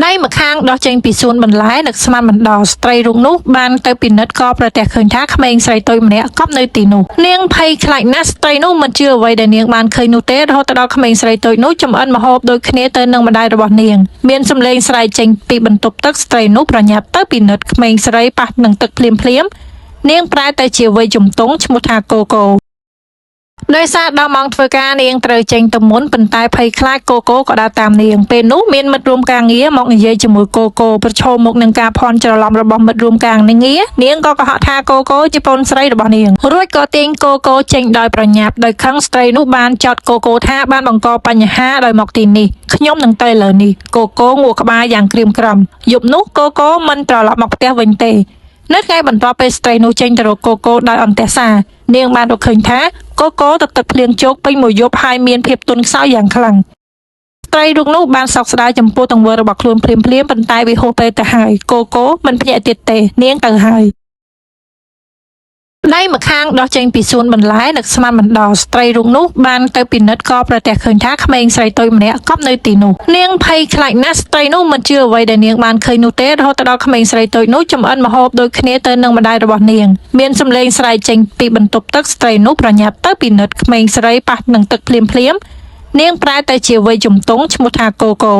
ដៃម្ខាងដោះចេញពីសួនបន្លែនឹកស្មានមិនដល់ស្ត្រីរូបនោះបានទៅពិនិត្យក៏ប្រទះឃើញថាក្មេងស្រីតូចម្នាក់កប់នៅទីនោះនាងភ័យខ្លាចណាស់ស្ត្រីនោះមិនជឿអ្វីដែលនាងបានឃើញនោះទេរហូតដល់ក្មេងស្រីតូចនោះចំអិនម្ហូបដូចគ្នាទៅនឹងម្ដាយរបស់នាងមានសម្លេងស្រែកចេញពីបន្ទប់ទឹកស្ត្រីនោះប្រញាប់ទៅពិនិត្យក្មេងស្រីប៉ះនឹងទឹកភ្លាមភ្លាមៗនាងប្រែទៅជាវ័យជំទង់ឈ្មោះថាកូកូ ដោយសារដល់ម៉ោងធ្វើការនាងត្រូវចេញទៅមុនប៉ុន្តែភ័យខ្លាចកូកូក៏ដើរតាមនាងពេលនោះមានមិត្តរួមការងារមកនិយាយជាមួយកូកូប្រឈមមុខនឹងការភ័ន្តច្រឡំរបស់មិត្តរួមការងារនាងក៏កុហកថាកូកូជាប្អូនស្រីរបស់នាងរួចក៏ទាញកូកូចេញដោយប្រញាប់ដោយខឹងស្ត្រីនោះបានចោទកូកូថាបានបង្កបញ្ហាដោយមកទីនេះខ្ញុំនឹងទៅឥឡូវនេះកូកូងក់ក្បាលយ៉ាងក្រៀមក្រំយប់នោះកូកូមិនត្រឡប់មកផ្ទះវិញទេ នៅថ្ងៃបន្ទាប់ពេលស្ត្រីនោះចេញទៅរកកូកូដោយអន្ទះសារនាងបានរកឃើញថាកូកូទឹកទឹកភ្លៀងជោគពេញមួយយប់ហើយមានភាពទន់ខ្សោយយ៉ាងខ្លាំងស្ត្រីរូបនោះបានសោកស្ដាយចំពោះទង្វើរបស់ខ្លួនភ្លាមៗប៉ុន្តែវាហួសពេលទៅហើយកូកូមិនភ្ញាក់ទៀតទេនាងទៅហើយដៃម្ខាងដោះចេញពីសួនបន្លែនឹកស្មានមិនដល់ស្ត្រីរូបនោះបានទៅពិនិត្យក៏ប្រទះឃើញថាក្មេងស្រីតូចម្នាក់កប់នៅទីនោះនាងភ័យខ្លាចណាស់ស្ត្រីនោះមិនជឿអ្វីដែលនាងបានឃើញនោះទេរហូតដល់ក្មេងស្រីតូចនោះចំអិនម្ហូបដូចគ្នាទៅនឹងម្ដាយរបស់នាងមានសម្លេងស្រែកចេញពីបន្ទប់ទឹកស្ត្រីនោះប្រញាប់ទៅពិនិត្យក្មេងស្រីប៉ះនឹងទឹកភ្លាមភ្លាមៗនាងប្រែទៅជាវ័យជំទង់ឈ្មោះថាកូកូ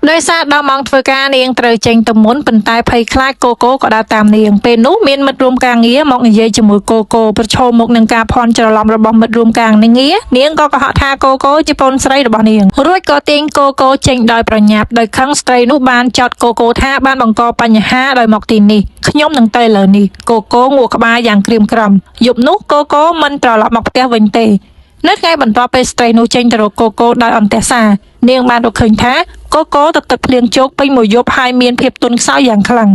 ដោយសារដល់ម៉ោងធ្វើការនាងត្រូវចេញទៅមុនប៉ុន្តែភ័យខ្លាចកូកូក៏ដើរតាមនាងពេលនោះមានមិត្តរួមការងារមកនិយាយជាមួយកូកូប្រឈមមុខនឹងការភ័ន្តច្រឡំរបស់មិត្តរួមការងារនាងក៏កុហកថាកូកូជាប្អូនស្រីរបស់នាងរួចក៏ទាញកូកូចេញដោយប្រញាប់ដោយខឹងស្ត្រីនោះបានចោទកូកូថាបានបង្កបញ្ហាដោយមកទីនេះខ្ញុំនឹងទៅឥឡូវនេះកូកូងក់ក្បាលយ៉ាងក្រៀមក្រំយប់នោះកូកូមិនត្រឡប់មកផ្ទះវិញទេ នៅថ្ងៃបន្ទាប់ពេលស្ត្រីនោះចេញទៅរកកូកូដោយអន្ទះសារនាងបានរកឃើញថាកូកូទឹកទឹកភ្លៀងជោគពេញមួយយប់ហើយមានភាពទន់ខ្សោយយ៉ាងខ្លាំង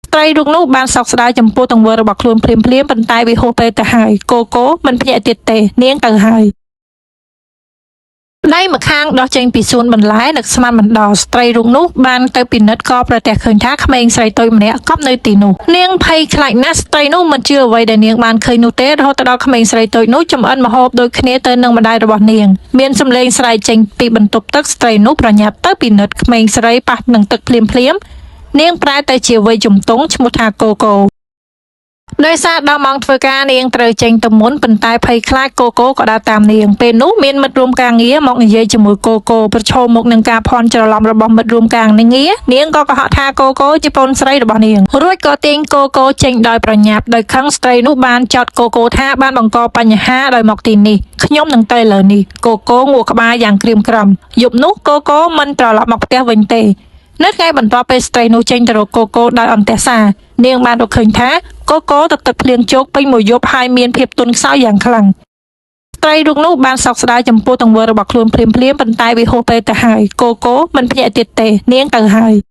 ស្ត្រីរូបនោះបានសោកស្ដាយចំពោះទង្វើរបស់ខ្លួនភ្លាមៗប៉ុន្តែវាហួសពេលទៅហើយកូកូមិនភ្ញាក់ទៀតទេនាងទៅហើយដៃម្ខាងដោះចេញពីសួនបន្លែនឹកស្មានមិនដល់ស្ត្រីរូបនោះបានទៅពិនិត្យក៏ប្រទះឃើញថាក្មេងស្រីតូចម្នាក់កប់នៅទីនោះនាងភ័យខ្លាចណាស់ស្ត្រីនោះមិនជឿអ្វីដែលនាងបានឃើញនោះទេរហូតដល់ក្មេងស្រីតូចនោះចំអិនម្ហូបដូចគ្នាទៅនឹងម្ដាយរបស់នាងមានសម្លេងស្រែកចេញពីបន្ទប់ទឹកស្ត្រីនោះប្រញាប់ទៅពិនិត្យក្មេងស្រីប៉ះនឹងទឹកភ្លាមភ្លាមៗនាងប្រែទៅជាវ័យជំទង់ឈ្មោះថាកូកូ ដោយសារដល់ម៉ោងធ្វើការនាងត្រូវចេញទៅមុនប៉ុន្តែភ័យខ្លាចកូកូក៏ដើរតាមនាងពេលនោះមានមិត្តរួមការងារមកនិយាយជាមួយកូកូប្រឈមមុខនឹងការភ័ន្តច្រឡំរបស់មិត្តរួមការងារនាងក៏កុហកថាកូកូជាប្អូនស្រីរបស់នាងរួចក៏ទាញកូកូចេញដោយប្រញាប់ដោយខឹងស្ត្រីនោះបានចោទកូកូថាបានបង្កបញ្ហាដោយមកទីនេះខ្ញុំនឹងទៅឥឡូវនេះកូកូងក់ក្បាលយ៉ាងក្រៀមក្រំយប់នោះកូកូមិនត្រឡប់មកផ្ទះវិញទេ នៅថ្ងៃបន្ទាប់ពេលស្ត្រីនោះចេញទៅរកកូកូដោយអន្ទះសារនាងបានរកឃើញថាកូកូទឹកទឹកភ្លៀងជោគពេញមួយយប់ហើយមានភាពទន់ខ្សោយយ៉ាងខ្លាំងស្ត្រីរូបនោះបានសោកស្ដាយចំពោះទង្វើរបស់ខ្លួនភ្លាមៗប៉ុន្តែវាហួសពេលទៅហើយកូកូមិនភ្ញាក់ទៀតទេនាងទៅហើយ។